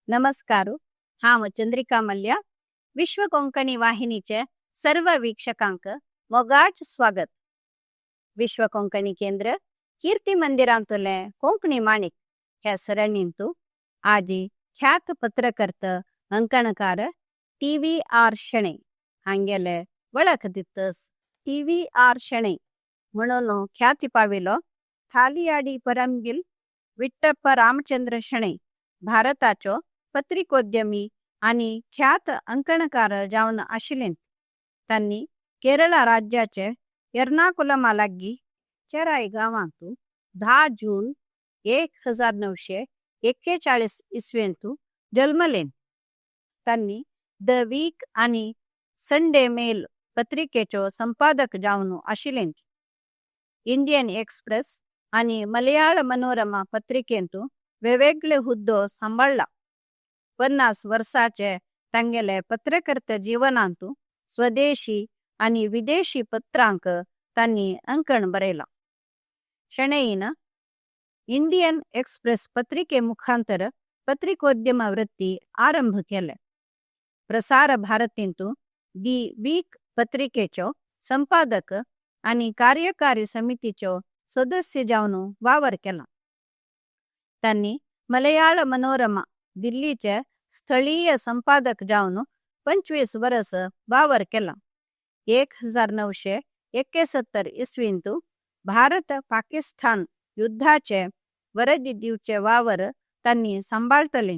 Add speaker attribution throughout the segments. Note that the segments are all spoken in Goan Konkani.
Speaker 1: नमस्कार. हांव चंद्रिका मल्ल्या. विश्व कोंकणी वाहिनीचे सर्व वीक्षकांक मोगाच स्वागत. विश्व कोंकणी केंद्र कीर्ती मंदिरांतले कोंकणी माणिक ह्या सरणींतु आजी ख्यात पत्रकर्त अंकणकार टी व्ही आर शणै हांगेले वळख दितस. टी व्ही आर शणै म्हणून ख्याती पाविलो थालियाडी परमगिल विट्टप्प रामचंद्र शणै भारताचो पत्रिकोद्यमी आनी ख्यात अंकणकार जावन आशिल्ले. तांणी केरळ राज्याचे एर्नाकुलमा लागीं चेराय गांवांतु 10 जून 1941 इस्वेंतु जल्मले. तांणी the week आनी संडे मेल पत्रिकेचो संपादक जावन आशिल्ले. इंडियन एक्सप्रेस आनी मलयाळ मनोरमा पत्रिकेंतु वेगवेगळे हुद्दो सांबाळला. 50 वर्साचे तांगेले पत्रकर्ते जीवनांतु स्वदेशी आनी विदेशी पत्रांक तांणी अंकण बरयला. शणैन इंडियन एक्सप्रेस पत्रिके मुखांतर पत्रिकोद्यम वृत्ती आरंभ केले. प्रसार भारतींतु the week पत्रिकेचो संपादक आनी कार्यकारी समितीचो सदस्य जावन वावर केला. तांणी मलयाळ मनोरमा दिल्लीचे स्थळीय संपादक जावन 25 वर्स वावर केला. 1971 इसवींतु भारत पाकिस्तान युद्धाचे वरदी दिवचे वावर तांणी सांबाळतले.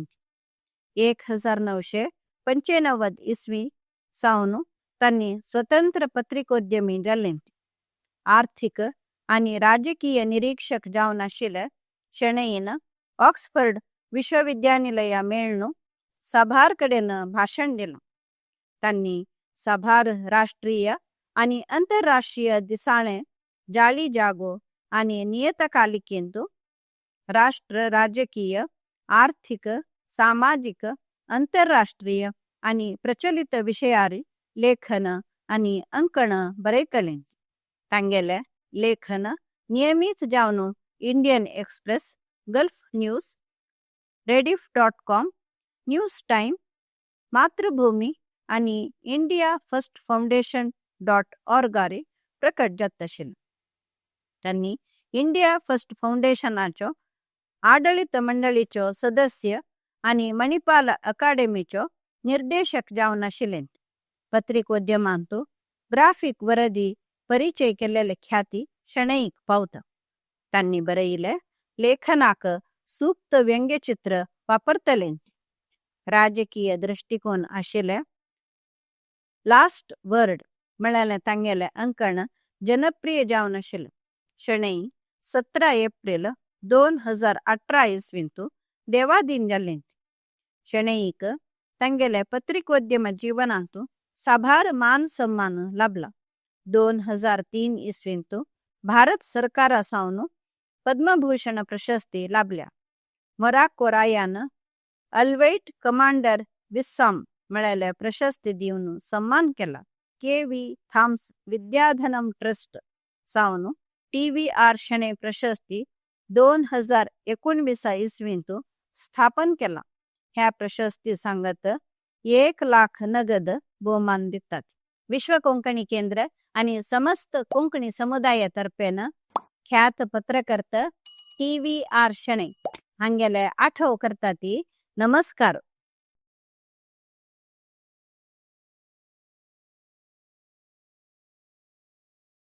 Speaker 1: 1995 इसवी सावन तांणी स्वतंत्र पत्रिकोद्यमी जाले. आर्थिक आनी राजकीय निरीक्षक जावन आशिल्ले शणैन ऑक्सफर्ड विश्वविद्यानिलया मेळनु साबार कडेन भाशण दिलां. तांणी साबार राष्ट्रीय आनी आंतरराष्ट्रीय दिसाळे, जाळी जागो आनी नियतकालिकेंतु राष्ट्र, राजकीय, आर्थिक, सामाजिक, आंतरराष्ट्रीय आनी प्रचलित विशयारी लेखन आनी अंकण बरयतले. तांगेले लेखन नियमित जावन Indian express, Gulf news, Rediff.com, news time, Mathrubhumi आनी इंडिया फर्स्ट फाउंडेशन डॉट ऑर्गारी प्रकट जाता आशिल्लें. तांणी इंडिया फर्स्ट फाउंडेशनाचो आडळीत मंडळीचो सदस्य आनी मणिपाल अकाडेमीचो निर्देशक जावन आशिल्ले. पत्रिकोद्यमांतु ग्राफिक वरदी परिचय केल्लेले ख्याती शणैक पावता. तांणी बरयले लेखनाक सूक्त व्यंग्यचित्र वापरतले. राजकीय दृष्टिकोन आशिल्ले लास्ट वर्ड म्हळ्यार तांगेले अंकण जनप्रिय जावन आशिल्लें. शणै 17 एप्रिल 2018 इसवींतु देवाधीन जाल्ले. शणैक तांगेले पत्रिकोद्यम जीवनांतु साबार मान सन्मान लाभला. 2003 इसवींतु भारत सरकारा सावन पद्मभूषण प्रशस्ती लाभल्या. मोराको रायान अल्वैट कमांडर विस्साम म्हळ्यार प्रशस्ती दिवन सन्मान केला. के व्ही थॉम्स विद्याधनम ट्रस्ट सावन टी व्ही आर शणै प्रशस्ती 2019 इसवींतु स्थापन केला. ह्या प्रशस्ती सांगत 1 लाख नगद भोवमान दितात. विश्व कोंकणी केंद्र आणि समस्त कोंकणी समुदायातर्फेन ख्यात पत्रकर्त टी व्ही आर शणै हांगेले आठव करता ती. नमस्कार.